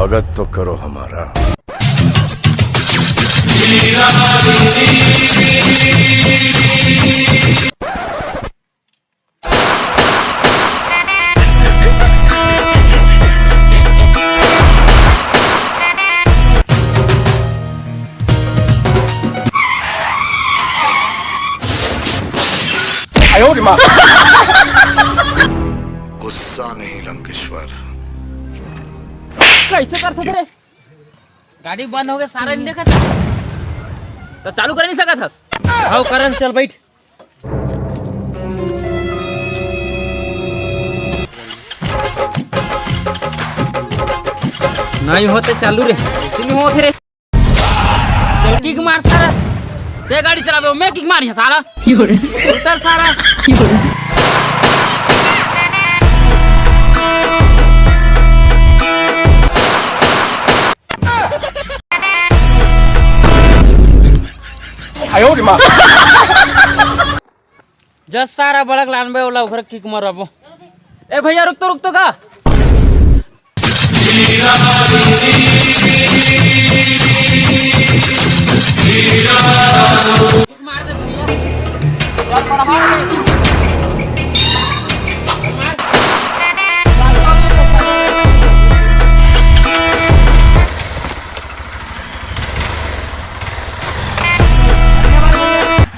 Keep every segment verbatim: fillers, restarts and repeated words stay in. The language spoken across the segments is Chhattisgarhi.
स्वागत तो करो हमारा। गुस्सा नहीं लंकेश्वर। कैसे कर सकते रे? गाड़ी बंद हो गई, सारा नहीं देखा था। तो चालू कर नहीं सकत हस? हाव करन, चल बैठ। नहीं होते चालू रे, ऐसे नहीं होते रे। चल किक मार सारा। ते गाड़ी चलावे, मैं किक मारी है साला। उतर सारा। जस सारा बड़क लानबे ओला ओखर किक मरबो। ए भैया, रुक तो, रुक तो का।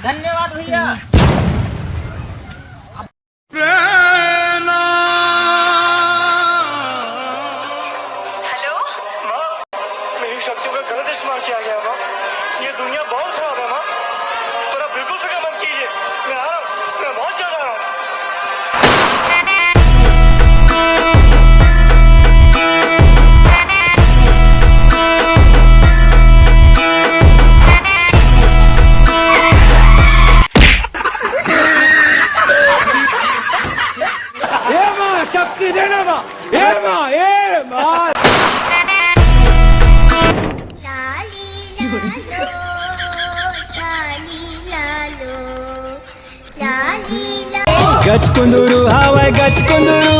धन्यवाद भैया। हेलो। माँ, मेरी शक्तियों का गलत इस्तेमाल किया गया माँ। ये दुनिया बहुत खराब है माँ। पर आप बिल्कुल फिक्र मत कीजिए, मैं आ रहा हूँ, मैं बहुत जल्द आ रहा हूँ। ए माँ, शक्ति देना माँ। ए माँ, ए माँ। गचकुंदुरु हावय गचकुंदुरु,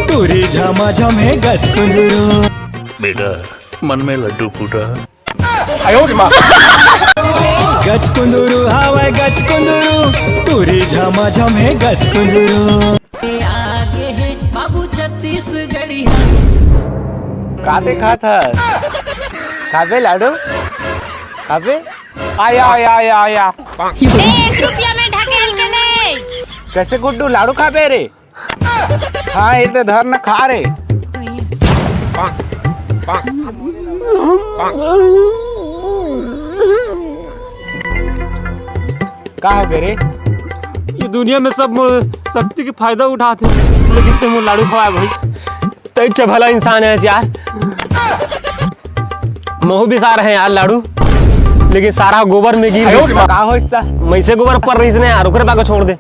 टूरी झमाझम हे गचकुंदुरु। बेटा, मन में लड्डू फूटा। गचकुंदुरु हावय गचकुंदुरु, टूरी झमाझम हे गचकुंदुरु। आगे हे बाबू छत्तीसगढ़िया। का देखात हस? खाबे लाडू? खाबे? आया, आया, आया, आया। एक रुपया में ढकेल के ले। कैसे गुड्डू, लाडू खाबे रे? हाँ, एक तो धर न खा रे। का हे बे रे? ये दुनिया में सब मोर शक्ति के फायदा उठाथे, लेकिन ते मोर लाडू खवाए भाई। तैं अच्छा भला इंसान है यार। महू बिसारे हंव यार लाडू, लेकिन सारा गोबर में गिर गिस। का होइस त? मइसे गोबर पर रहिस ना यार, ओकरे बाद छोड़ दे।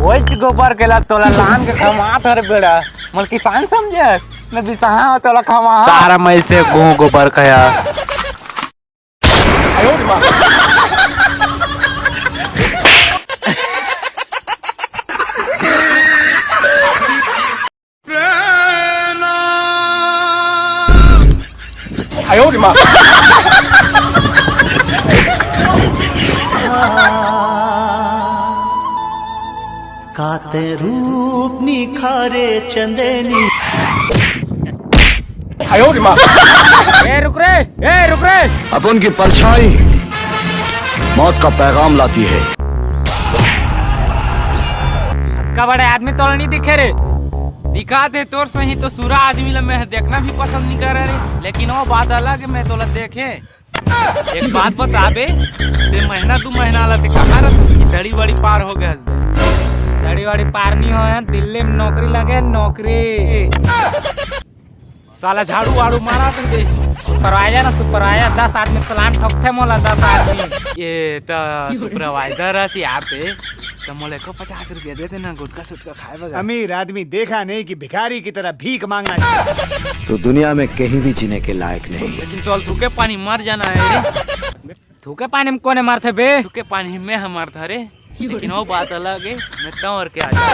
ओइच गोबर के ला तोला लान के खवात हंव रे बेटा, मोला किसान समझे? मैं बिसाहा तोला खवाहा। सारा मइसे गो-, गोबर कहा। काते रूप निखारे चंदेनी। ए रुक रे, ए रुक रे। अपन की परछाई मौत का पैगाम लाती है। अतका बड़े आदमी तोला नहीं दिखे रे। दिखा दे तोर सही तो सूरा आदमी ला मैं देखना भी पसंद नहीं करे रे। लेकिन वो बात अलग है, मैं तोला देखे। एक बात बता बे, ते महीना दू महीना ला ते कहाँ रहत कि दड़ी वड़ी पार हो गए हस बे? दड़ी वड़ी पार नहीं हो, दिल्ली में नौकरी लगे, नौकरी। साला झाड़ू वाड़ू मारा थे बे। सुपरवाइजर ना सुपरवाइजर, दस आदमी सलाम ठोकथे मोला, दस आदमी। ये तो सुपरवाइजर हस यार ते, तो मोला एको पचास रुपया दे देना, गुटखा सुटखा खाए बगैर। अमीर आदमी देखा नहीं कि भिखारी की तरह भीख मांगना चाहिए। तो दुनिया में कहीं भी जीने के लायक नहीं। लेकिन तोल थूके पानी मर जाना है रे। थूके पानी में कोने मरथे बे? थूके पानी में हम मरथा रे। लेकिन वो बात अलग है, मैं तंवर के आ जाऊँ।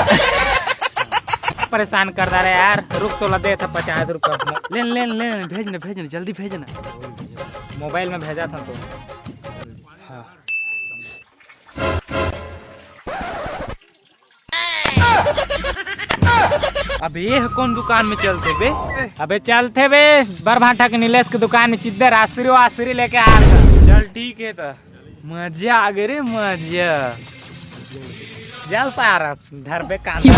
परेशान कर डारे यार। रुक, तोला देथंव पचास रुपया। ले न, ले न, ले न, भेज न, भेज न, जल्दी भेज न। मोबाइल में भेजथंव तो। हाँ। अबे ये ह कौन दुकान में चलथे बे? अबे चलथे बे, बरभाठा के नीलेश के दुकान में चिद्दर आसुरी वासुरी लेके आ रहा। चल ठीक है त। मजा आ गे रे मजा। जल सारा धरबे कांदा।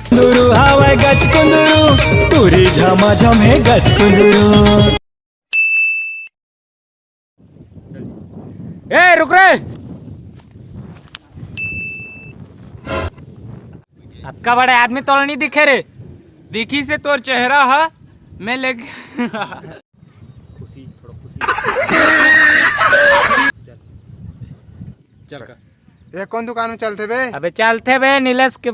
कुंदरू हवय गच कुंदरू, टूरी झमाझम हे गच कुंदरू। ए रुक रे, अतका बड़े आदमी तोला नहीं दिखे रे। देखी से तोर चेहरा ह, मैं लेके खुशी, थोड़ा खुशी। चल, चल कर। ये कौन दुकान में चलथे बे? अबे चलथे बे नीलेश के।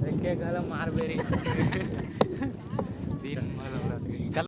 लेके गला मार बेरी। दिन भर